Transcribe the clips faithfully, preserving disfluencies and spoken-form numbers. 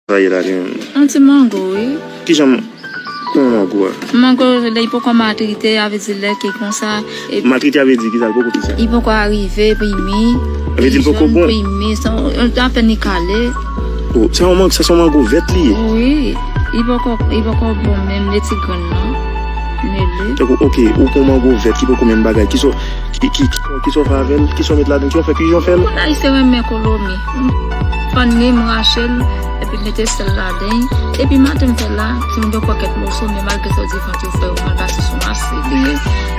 travay la menm? Yon ti mango, wi. Kijan, kòman mango a? Mango, lè li poko matirite, a vle di lè ke konsa. E matirite a vle di kisa? Li poko fè sa? Li poko arive, prime. A vle di li poko bon? Prime, sa, apèn li kale. Oh, sa yon mang-, sa se yon mango vèt li ye? Wi, li poko, li poko bon menm, li ti grenn nan. Mele. Tankou, ok, ou pran mango vèt ki poko menm bagay. Ki so, ki, ki, ki, ki so fè avè l? Ki so met ladan? Ki yo fè? Ki jan fè l? Moun Ayisyen renmen kolomi. M fann li, m rache l, epi m mete sèl ladan. Epi maten m fè la, timoun yo pran kèk moso, men malgre sa, w di vant yo fè yo mal, paske se yon asid li ye.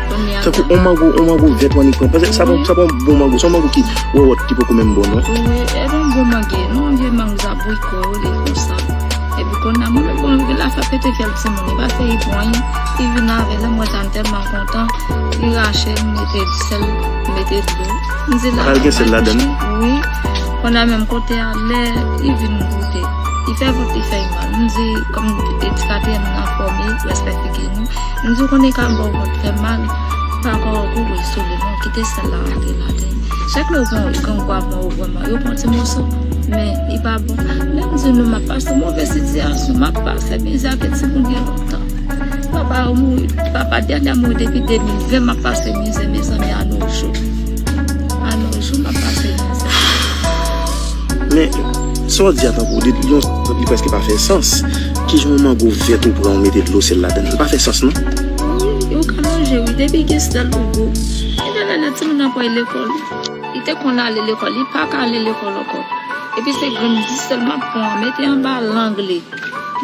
Kounye a tankou la, yon mango, yon mango vèt w annik pran. Paske sa pa, wi, sa pa yon bon mango. Se yon mango ki wòwòt, ki poko menm bon, non? Wi, e pa yon bon mango, non, vye mango zabriko, li konsa. Epi kounye a, mwen menm, bon, gen la fè pete fyèl timoun, li pa fè li pran, li vin avè l, mwen ta m tèlman kontan, li rache, m mete sèl, m mete dlo. M di la, al gen sèl ladan l? Wi. Kounye a menm kote a, lè li vin goute, li fè vant li fè l mal. M di, kòm edikatè, m nan fòme, respè figi nou. M di, konnen ka ba w vant fè mal, pa kò w kouri sou li, non, kite sèl la rantre ladan. Chak lè w pran yon grangou a pran ou vrèman, yo pran ti moso, men li pa bon. Lè m di nou m ap pase move sitiyasyon, m ap pase mizè ke timoun gen lontan. Papa yo mouri, papa dènye a mouri depi de mil ven, m ap pase mizè, mezanmi, a nos jours. A nos jours, m ap pase mizè. Men, sa w di a tankou, de, yon, li prèske pa fè sans. Kijan yon mango vèt ou pran, ou mete dlo sèl ladan l? Li pa fè sans, non? Wi, ou ka manje, wi, depi gen sèl ou gou. Gen de lè, lè timoun nan pral lekòl, li te konn ale lekòl, li pa ka ale lekòl ankò. Epi se grenn disèl m ap pran, mete anba lang li.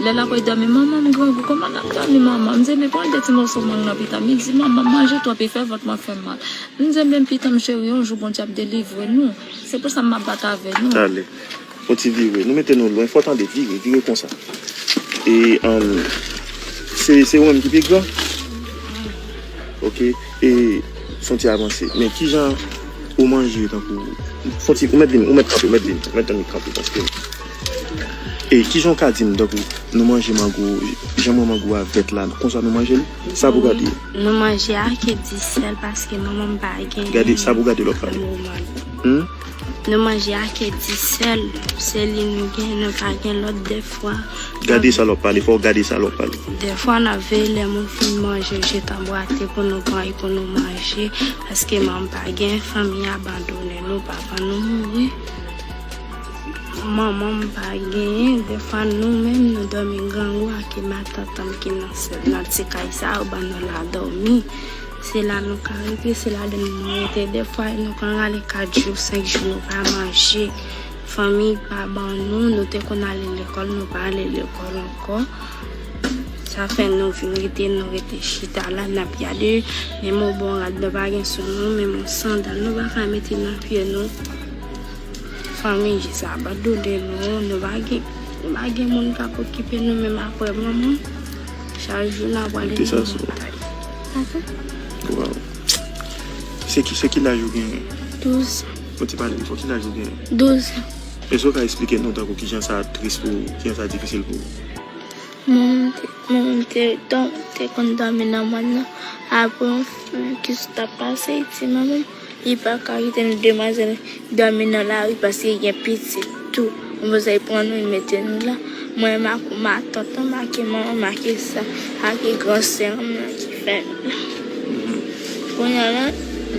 Lè l ap pral dòmi, "Manman, m grangou, kòman n ap dòmi, manman?" M di, "Men pran de ti moso mang nan pita." M di, "Manman, manje twòp, e fè vant mwen fè m mal." M di, "Men pitan m cheri, yon jou Bondye ap delivre nou." Se pou sa m ap bat avè nou. Ale. Yon ti vire. Nou mete nou lwen. Fò w tande, vire, vire konsa. E, um, se, se ou menm ki pi gran? Ok. E, fè yon ti avanse. Men kijan ou manje tankou? Fè yon ti, ou mèt vin, ou mèt kanpe, ou mèt vin, ou mèt vin kanpe, paske. E, kijan w ka di m tankou nou manje mango, jan mwen mango a vèt la, konsa nou manje l? Sa pou gade. Nou manje ak disèl paske manman m pa gen. Gade, sa pou gade lòt pale. Hmm? Nou manje ak disèl, se li nou gen, nou pa gen lòt dèfwa. Gade sa lòt pale, fò w gade sa lòt pale. Dèfwa n ap veye lè moun fin manje, jete anbwate pou nou pran e pou nou manje, paske manman pa gen, fanmi abandone nou, papa nou mouri. Manman m pa genyen, dèfwa nou menm nou dòmi grangou ak matant an m ki nan sèl, nan ti kay sa yo ban nou la dòmi. Se la nou ka rete, se ladan nou rete. Dèfwa nou konn rale kat jou, senk jou nou pa manje. Fanmi pa ban nou, nou te konn ale lekòl, nou pa ale lekòl ankò. Sa fè nou vin rete, nou rete chita la, n ap gade, menm yon bon rad nou pa gen sou nou, menm yon sandal nou pa ka mete nan pye nou. Fanmi jis abandone nou, nou pa gen, nou pa gen moun k ap okipe nou menm apre manman. Chak jou n ap prale nan montay. Papa. Waw. Se ki, se ki laj ou genyen? Douz. Ou te pale bifò, ki laj ou genyen? Douz. Èske w ka eksplike nou tankou kijan sa tris pou ou, kijan sa difisil pou ou? Manman m te, manman m te dòm-, te konn dòmi nan mòn nan. Apre yon fi ki sot ap pase, li di manman m, li pa ka kite nou demwazèl dòmi nan lari paske li gen pitit tou. Ou bezwen pran nou, mete nou la. Mwen, m ak matant an, m ak manman m, m ak sè, ak gran sè an m nan ki fè nou la. Kounye a la,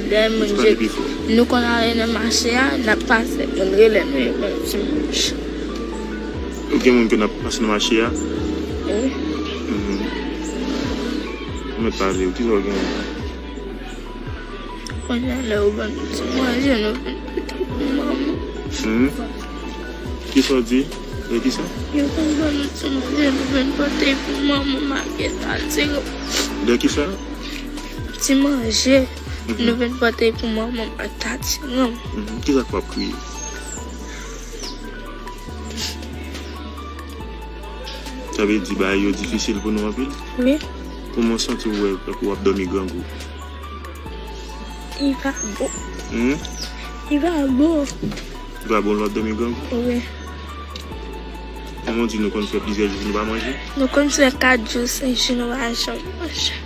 lè moun je, nou konn ale nan mache a, n ap pase, moun rele nou, yo ban nou ti manje. Ou gen moun ke n ap pase nan mache a? Wi. Mhm. Ou mèt pale, ou ki sa w gen? Kounye a lè yo ban nou ti manje, nou vin pote pou manman. Hmm? Ki sa w di? Lè ki sa? Yo konn ban nou ti manje, nou vin pote pou manman, m ak sè a. Lè ki sa? Ti manje, mhm, nou vin pote pou manman m ak tati an. Mhm. Ki sa k fè w ap kriye? Sa vle di bagay yo difisil pou nou anpil? Wi. Kòman w santi w wè tankou w ap dòmi grangou? Li pa bon. Hmm? Li pa bon. Li pa bon lè w ap dòmi grangou? Wi. Kòman w di nou konn fè plizyè jou nou pa manje? Nou konn fè kat jou, senk jou nou pa janm manje.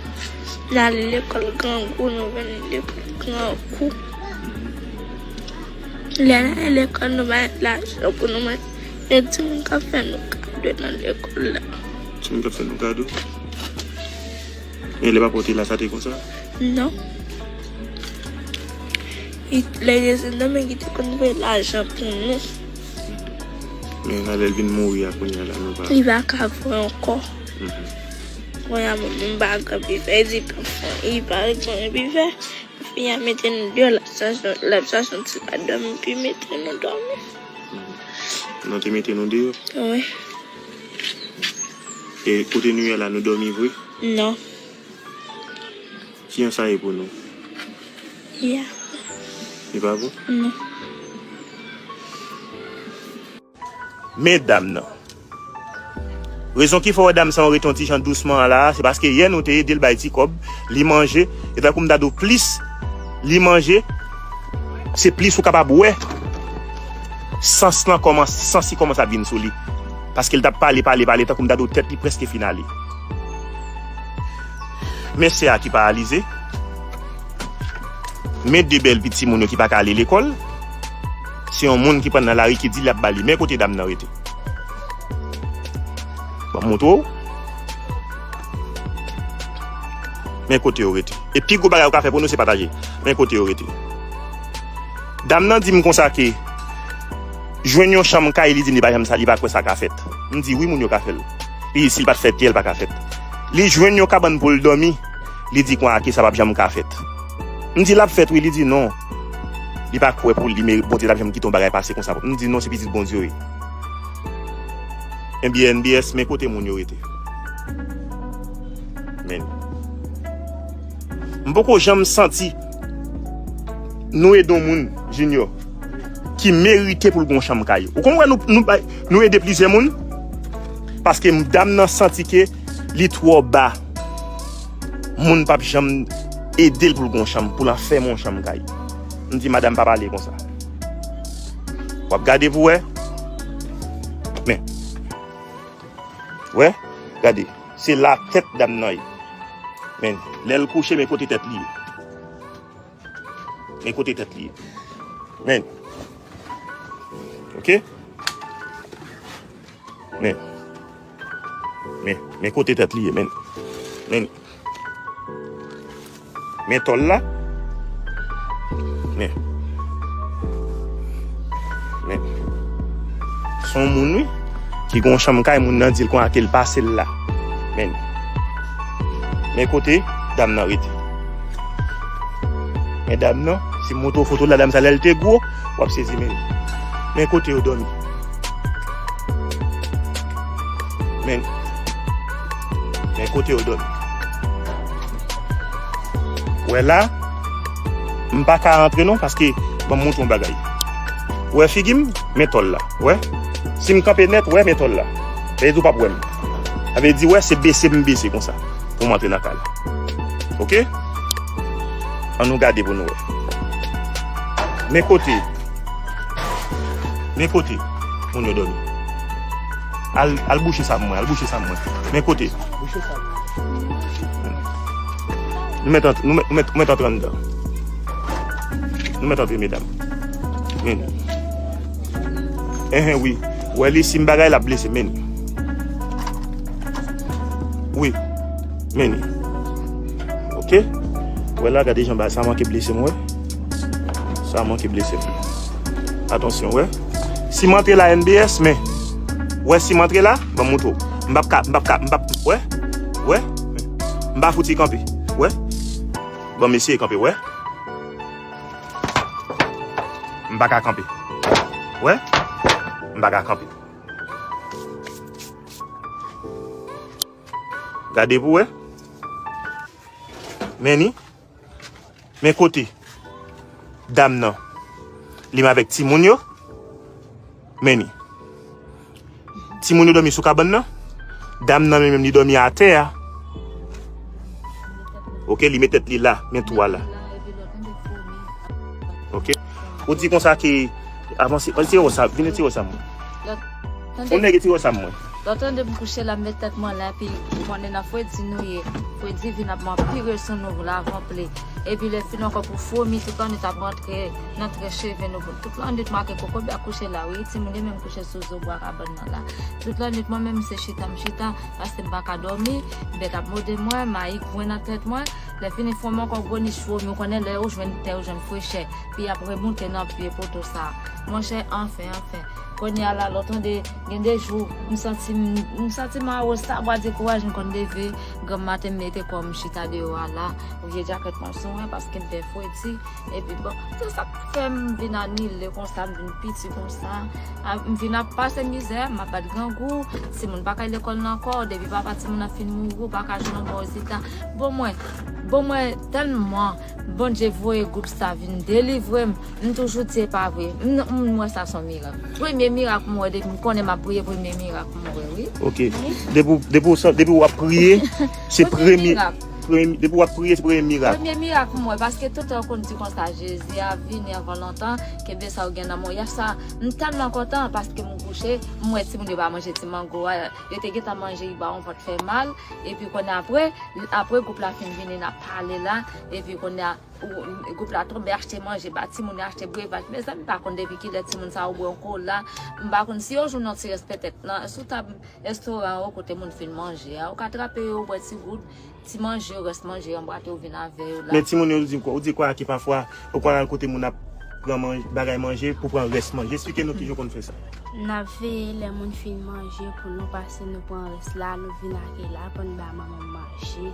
N ale lekòl grangou, nou vin lekòl grangou. Lè n ale lekòl, nou pa gen lajan pou nou manje. Gen timoun k ap fè nou kado. dwe nan lekòl la. Timoun k ap fè nou kado. Men lè papa w te la, sa te konsa? Non. Lè desann nan, men ki te konn voye lajan pou nou. Men la, lè l vin mouri a, kounye a la, nou pa. Li pa ka voye ankò. Mhm. Kounye a, mwen menm, m pa gen anpil fè, li pa gen anpil fè. Fi a mete nou deyò, l ap chache, l ap chache yon ti pa dòmi, epi mete nou dòmi. Mhm. Non, te mete nou deyò? Wi. E kote nou ye la, nou dòmi vre? Non. Ki jan sa ye pou nou? Ya. Li pa bon? Non. Men dam nan. Rezon ki fè w wè dam sa yon rete yon ti jan dousman an la, se paske yè nou te ede l bay ti kòb, li manje, e tankou m ta di w plis li manje, se plis ou kapab wè sans lan kòmanse, sans li kòmanse ap vin sou li. Paske l t ap pale, pale, pale, tankou m ta di w tèt li prèske fin ale. Men sè a ki paralize. Men de bèl pitit moun yo ki pa ka ale lekòl. Se yon moun ki pran nan lari ki di l ap ba li. Men kote dam nan rete. Ban m montre w. Men kote yo rete. E pi gwo bagay ou ka fè pou nou, se pataje. Men kote yo rete. Dam nan di m konsa ke jwenn yon chanm kay, li di m li pa janm sa, li pa kwè sa ka fèt. M di wi, moun yo ka fè l. Li di si l pa t fè tè, l pa ka fèt. Li jwenn yon kabann pou l dòmi, li di konsa ke sa p ap janm ka fèt. M di l ap fèt wi, li di non. Li pa kwè pou li, men Bondye t ap janm kite yon bagay pase konsa. M di non, se pitit Bondye w ye. Ebyen, N B S, men kote moun yo rete. Men. M poko janm santi nou ede yon moun, Junior, ki merite pou l gen yon chanm kay. Ou konprann, nou, nou, bay- nou ede plizyè moun, paske dam nan santi ke li twò ba. Moun p ap janm ede l pou l gen yon chanm, pou l anfèmen yon chanm kay. M di, madanm, pa pale konsa. W ap gade pou wè. Men. Wè, gade. Se la tèt dam nan ye. Men, lè l kouche, men kote tèt li ye. Men kote tèt li ye. Men. Oke? Men. Men, men kote tèt li ye, men. Men. Men tòl la. Men. Men. Se yon moun, wi, ki gon chanm kay, moun nan di l konsa ke l pase l la. Men. Men kote dam nan rete. Men dam nan, si m montre w foto la, dam sa, lè l te gwo, w ap sezi, men. Men kote yo dòmi. Men. Men kote yo dòmi. Wè la, m pa ka rantre non, paske, ban m montre yon bagay. Wè figi m, men tòl la, wè. Si m kanpe nèt, wè, men tòl la. Sa vle di w p ap wè m. Sa vle di, wè, se bese m bese konsa, pou m antre nan kay la. Oke? Ann nou gade pou nou wè. Men kote. Men kote moun yo dòmi. Al, al bouche sa pou mwen, al bouche sa pou mwen. Men kote. Nou mèt antre, nou mèt, nou mèt, nou mèt antre anndan. Nou mèt antre, medam. Men. Enhen, wi. Wè li, si m bagay, l ap blese, men. Wi. Men. Oke? Wè la, gade jan bagay sa manke blese m, wè. Sa manke blese m. Atansyon, wè. Si m antre la, N B S, men. Wè, si m antre la, ban m montre w. M p ap ka, m p ap ka, m p ap, wè. Wè. M pa fouti kanpe. Wè. Ban m eseye kanpe, wè. M pa ka kanpe. Wè. M pa ka kanpe. Gade pou wè. Men ni. Men kote dam nan. Li menm avèk timoun yo. Men ni. Timoun yo dòmi sou kabann nan. Dam nan menm li dòmi atè a. Oke, li met tèt li la, men twou a la. Oke. Ou di konsa ke avanse, al tire wòch sa, vin tire wòch sa mwen. Ou nèg tire wòch sa mwen. Lè w tande m kouche la, m met tèt mwen la, epi ou konnen nan fredi nou ye. Fredi vin ap anpire sou nou, lavan ple. Epi lè fin ankò pou fomi, tout lannwit ap rantre nan tre cheve nou. Tout lannwit m ap gen kokobe ap kouche la, wi. Timoun yo menm kouche sou zo bwa kabann nan la. Tout lannwit mwen menm se chita m chita, paske m pa ka dòmi. Bèt ap mòde mwen, mayi gwen nan tèt mwen. Lè fini fomi ankò gwo nich fomi, ou konnen lè ou jwenn tè, ou jwenn frechè. Pi ap remoute nan pye poto sa. Monchè, anfen, anfen. Kounye a la, lè w tande, gen de jou, m santi m, m santi m awo, sa bwa dekouraje, m konn leve granm maten, m mete kò m chita deyò a la. Vye djakèt mwen sou mwen, paske m te fredi. Epi bon, se sa k fè m vin anile konsa, m vin piti konsa. A, m vin ap pase mizè, m ap bat grangou, timoun pa ka al lekòl nan ankò, depi papa timoun nan fin mouri, ou pa ka jwenn yon bon rezilta. Bon, mwen, bon, mwen, tèlman Bondye voye gwoup sa vin delivre m, m toujou di e pa vre. M, m wè sa se yon mirak. Premye mirak m wè depi m konnen m ap priye, premye mirak m wè, wi. Ok. Depi w, depi w sa, depi w ap priye, se premye, premye, depi w ap priye, se premye mirak. Premye mirak m wè, paske tout tan yo konn di konsa, Jezi a vini anvan lontan, kenbe sa w gen nan men w. Y a sa, m tèlman kontan paske m kouche, m wè timoun yo pa manje ti mango a, yo te gentan manje, li ba yon vant fè mal, epi kounye apre, apre gwoup la fin vini, n ap pale la, epi kounye a, ou, gwoup la tonbe achte manje ba timoun yo, achte brevaj. Mezanmi, m pa konn depi kilè timoun sa yo bwè yon kola. M pa konn si yo jwenn yon ti rès petèt nan, sou tab restoran yo kote moun fin manje a. Ou ka trape yo, ou bwè ti goud, ti manje yo, rès manje yo, anbrate yo vin avè yo la. Men timoun yo di kwa, ou di kwa ke pafwa, ou konn al kote moun ap pran man-, bagay manje pou pran rès manje. Esplike nou kijan w konn fè sa. N ap veye lè moun fin manje pou nou, paske nou pran rès la, nou vin ak la pou n ba manman manje.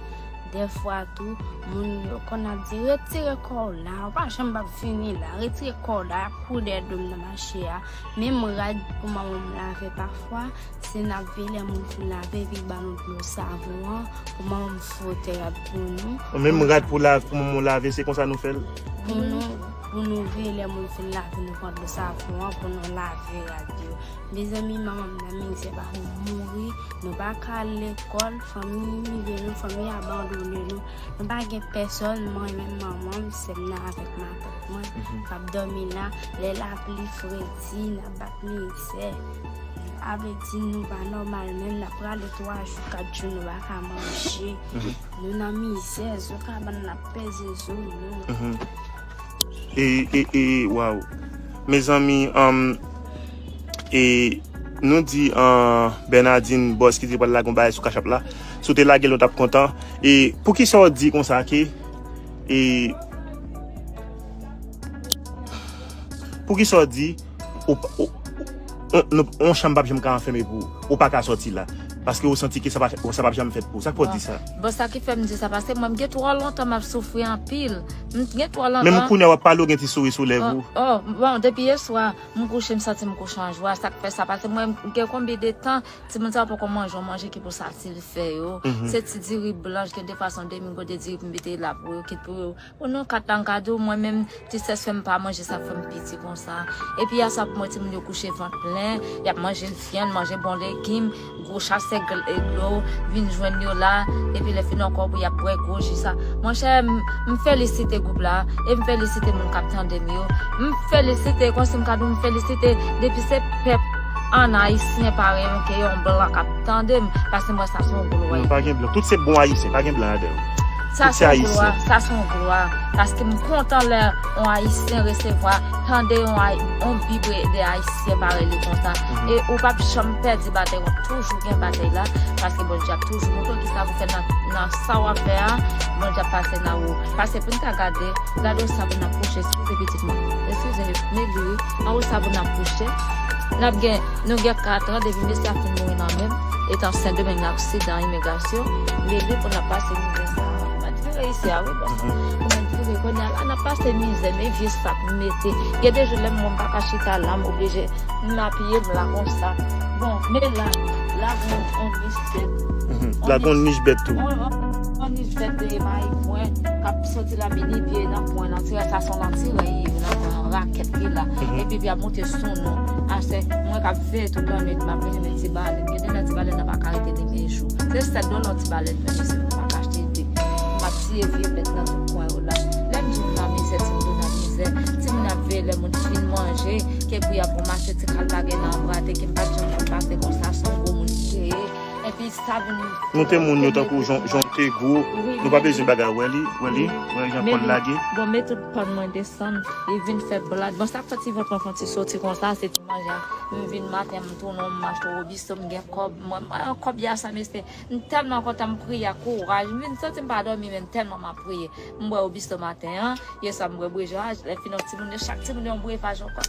Dèfwa tou, moun yo konn ap di, "Retire kò w la, ou pa janm p ap vini la, retire kò w la," y ap kouri dèyè do m nan mache a. Menm rad pou manman m lave pafwa, se n ap veye lè moun fin lave, epi ba nou dlo savon an, pou manman m fwote rad pou nou. Menm rad pou la, pou manman w lave, se konsa nou fè l? Pou nou, pou nou veye lè moun fin lave, nou pran dlo savon an pou nou lave rad yo. Mezanmi, manman m nan mizè, pa pou mouri. Nou pa ka al lekòl, fanmi imilye nou, fanmi abandone nou. Nou pa gen pèsòn, mwen menm manman m, sè m nan avèk matant mwen, k ap dòmi la. Lè lapli fredi, n ap bat mizè. Sa vle di nou pa nòmal menm, n ap prale twa jou, kat jou, nou pa ka manje. Nou nan mizè, zo kabann n ap peze zo nou. E, e, e, waw. Mezanmi, um, e, nou di, uh, Bernardine Bòs ki te pral lage yon bagay sou Cash App la. Si w te lage l, nou t ap kontan. E poukisa w di konsa ke, e, poukisa w di ou, ou, ou, nou, yon chanm p ap janm ka anfème pou ou. Ou pa ka sòti la. Paske ou santi ke sa pa, sa p ap janm fèt pou ou. Sa k fè w di sa? Bon, sa ki fè m di sa, paske mwen, m gen twò lontan m ap soufri anpil. M gen twò lontan. Menm kounye a w ap pale, ou gen ti souri sou lèv ou. Oh, bon, depi yè swa, m kouche, m santi m kouche an jwa. Sa k fè sa, paske mwen, m gen konbyen de tan, timoun sa yo poko manje yon manje ki pou satisfè yo. Se ti diri blanch, gen de fason demi gote diri pou m mete la pou yo, kit pou yo Pou nou kat la, m ka di w, mwen menm, tistès fè m pa manje, sa k fè m piti konsa. Epi a sa pou mwen, timoun yo kouche vant plen, y ap manje vyann, manje bon legim, gwo chasè gl-, e dlo vin jwenn yo la, epi lè fini ankò pou y ap bwè gwo ji sa. Monchè, m, m felisite gwoup la, e m felisite moun k ap tande m yo. M felisite, kòmsi m ka di w, m felisite, depi se pèp an ayisyen parèy mwen ke yon blan k ap tande m, paske m wè sa se yon glwa. Non, pa gen blan. Tout se bon ayisyen, pa gen blan ladan yo. Sa se yon glwa, sa se yon glwa. Paske m kontan lè yon ayisyen resevwa, tande yon ay-, yon bib de ayisyen parèy li konsa. E ou p ap janm pèdi batèy, w ap toujou gen batèy la, paske Bondye ap toujou montre w kisa pou fè nan, nan sa w ap fè a, Bondye ap pase nan ou. Paske pou n ta gade, gade w sa pou n ap kouche, eskize pitit mwen, eskize, Meli, wi, gade w sa pou n ap kouche. N ap gen, nou gen kat an depi mesye a fin mouri nan men m, etan Sendomeng nan aksidan imigrasyon, Meli pou n ap pase mizè sa a. M pa t vire isi a, wi, bon. Pou m t vire, kounye a la, n ap pase mizè, men vye sak m mete. Gen de jou lè m, m pa ka chita la, m oblije M apiye m la konsa. Bon, men la, la gon, on nich bèt. La gon nich bèt tou. On, on, on nich bèt de mayi pwen, k ap soti la, mini pye nan pwen nan tirè, sa se yon lantirè ye, nan pwen yon rakèt ki la. Epi, epi ap monte sou nou. Aswè, mwen k ap veye tout lannwit, m ap veye men ti balèn. Gen de lè ti balèn nan pa ka rete de men jou. Se sèl dòlò ti balèn, men se pa ka achte de. M ap tiye vye bèt nan tout kwen yo la. Lè m di w nan mizè, timoun yo nan mizè. Timoun ap veye lè moun fin manje, ke pou y ap ranmase ti kalbagè nan anbrate, ke m pa t janm konn pase konsa, se yon gwo moun ki te ye. Sa vin. Nou te moun yo tankou jan, jan te gwo. Nou pa bezwen bagay, wè li, wè li, wè jan kò l lage. Bon, men tout pann mwen desann, li vin fè blad. Bon, sa k fè ti vant mwen fè ti soti konsa, se ti manje a. M vin maten, m tounen, m achte wobiso, m gen kòb. Mwen, mwen, kòb ya sa, mesye. M tèlman kontan, m priye ak kouraj. M vin santi m pa dòmi, men tèlman m ap priye. M bwè wobiso maten an. Yè swa m bwè brejaj, lè fini yon timoun yo, chak timoun yo yon brefaj ankò.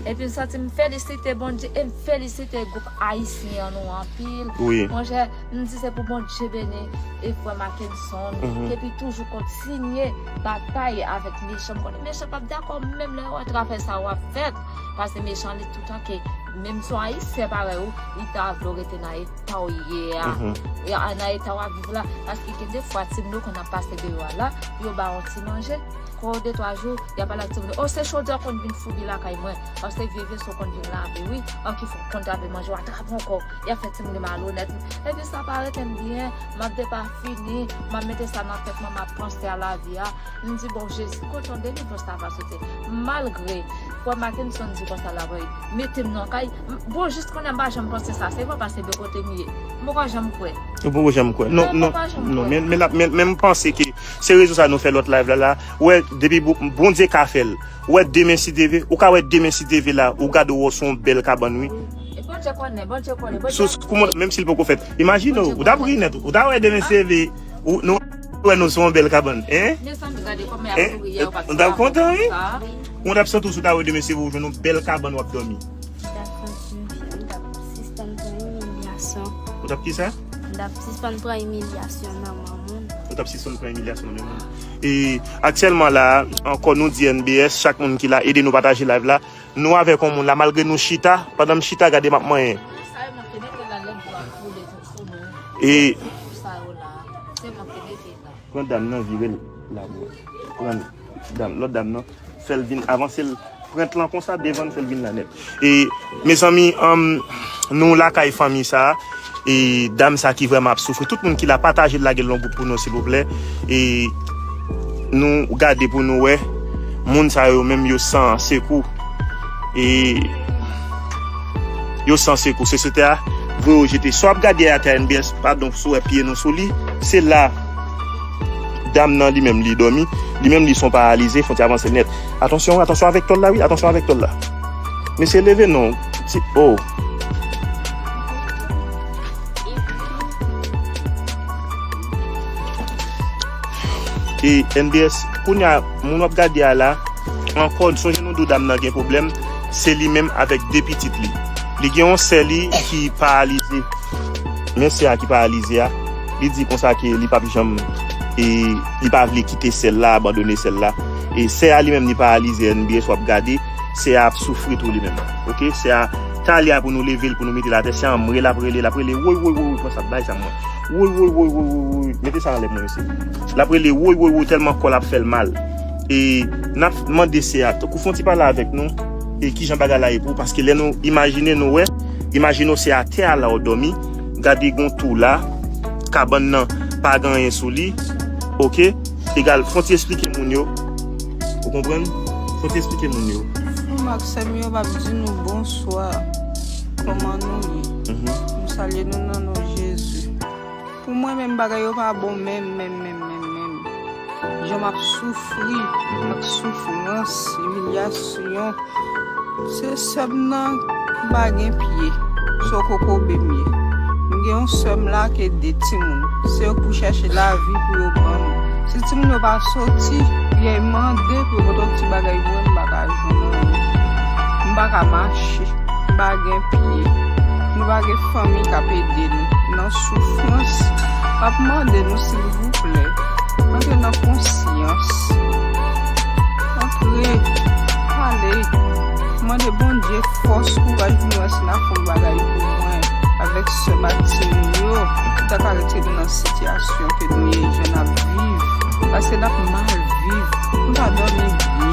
Epi m santi m felisite Bondye e m felisite gwoup ayisyen an nou anpil. Monchè, m di se pou Bondye beni e frè Mackenson, epi toujou kontinye batay avèk mechan. M konnen mechan p ap dakò menm lè yo wè travay sa w ap fè. Paske mechan li toutan ke menm si w ayisyen parèy ou, li ta vle w rete nan eta w ye a. Ya, nan eta w ap viv la. Paske gen de fwa timoun yo konn ap pase deyò a la, yo ba w yon ti manje. Kò de twa jou, y ap pale ak timoun yo. O, se chodyè konn vin foubi lakay mwen. O, se vye veso konn vin lave, wi. An ki fò konn trape manje, w atrape ankò. Y ap fè timoun yo malonèt. Epi sa pa rete m byen, m ap depafini, m ap mete sa nan tèt mwen, m ap panse a lavi a. M di, bon, Jezi, kote yon delivrans ta va soti? Malgre, frè Mackenson di konsa la, mete m nan kay. M, bon, jis kounye a m pa janm panse sa. Se vre paske de kote m ye. M poko janm kwè. Ou poko janm kwè. Non, non, non, men, men, men, men m panse ke se rezon sa nou fè lòt live la, la. Ou wè, depi Bo-, Bondye ka fè l. Ou wè demen si Dye vle, ou ka wè demen si Dye vle la, ou gade ou wè se yon bèl kabann, wi. E Bondye konnen, Bondye konnen, Bondye. Sou, sou, kouman, menm si l poko fèt. Imajine w, ou t ap ri nèt, ou ta wè demen si Dye vle, ou, nou, wè nou se yon bèl kabann, en? Mezanmi, gade kòman y ap souri a, yo pa t kontan, wi. Ou t ap santi w si w ta wè demen si Dye vle, ou jwenn yon bèl kabann w ap dòmi. M t ap santi m byen, m t ap sispann pran imilyasyon. Ou t ap ki sa? M t ap sispann pran imilyasyon nan men moun. Ou t ap sispann pran imilyasyon nan men moun. E aktyèlman la, ankò nou di N B S, chak moun ki la, ede nou pataje live la. Nou avèk yon moun la, malgre nou chita, pandan m chita, gade m ap manyen. E pran dam nan, vire l la pou mwen. Pran dam, lòt dam nan. Fè l vin, avanse l, prent lan konsa devan l, fè l vin la nèt. E, mezanmi, anm, nou lakay fanmi sa, e, dam sa ki vrèman ap soufri. Tout moun ki la, pataje l, lage l nan gwoup pou nou, silvouplè. E, nou gade pou nou wè, moun sa yo menm yo san sekou. E, yo san sekou. Sosyete a voye yo jete. Sa w ap gade atè N B S, padon, si w wè pye nou sou li, se la. Dam nan li menm li dòmi, li menm li son paralize, fon ti avanse nèt. Atansyon, atansyon avèk tòl la, wi, atansyon avèk tòl la. Mesye leve non, ti, oh. E N B S, kounye a, moun w ap gade a la, ankò, sonje nou di w dam nan gen pwoblèm, se li menm avèk de pitit li. Li gen yon sè li ki paralize. Men sè a ki paralize a, li di konsa ke li p ap janm, e li pa vle kite sè l la, abandone sè l la. E sè a li menm li paralize, N B S w ap gade, sè a ap soufri tou li menm. Oke, sè a, talè a pou nou leve l, pou nou mete l atè, sè a m rele, l ap rele, l ap rele, woy, woy, woy, woy, pran sa, bay sa mwen. Woy, woy, woy, woy, woy, woy, mete sa anlè mwen, mesye. L ap rele, woy, woy, woy, tèlman kò l ap fè l mal. E n ap mande sè a, tankou fon ti pale avèk nou, e kijan bagay la ye pou ou, paske lè nou imajine, nou wè, imajine w se atè a la w dòmi, gade gon tou la, kabann nan pa gen anyen sou li, oke? Egal, fon ti esplike moun yo, ou konprann? Fon ti esplike moun yo. Frè m ak sè m yo, m ap di nou bonswa, kòman nou ye? M salye nou nan non Jezi. Pou mwen menm, bagay yo pa bon menm, menm, menm, menm, menm. Jan m ap soufri, ak soufrans, imilyasyon. Se sè m nan ki pa gen pye, se yon kokobe m ye. M gen yon sè m la ke de timoun. Se yo k pou chèche lavi pou yo ban m. Si timoun yo pa soti, y a mande pou yo pote yon ti bagay pou mwen, m pa ka jwenn anyen. M pa ka mache. M pa gen pye. Nou pa gen fanmi k ap ede nou. Nan soufrans, m ap mande nou, silvouplè, antre nan konsyans. Antre, pale, mande Bondye fòs, kouraj pou nou wè si n a fè yon bagay pou mwen avèk sè m ak timoun yo, ki ta ka retire nou nan sitiyasyon ke nou ye, jan n ap viv. Paske n ap mal viv. Nou pa dòmi byen.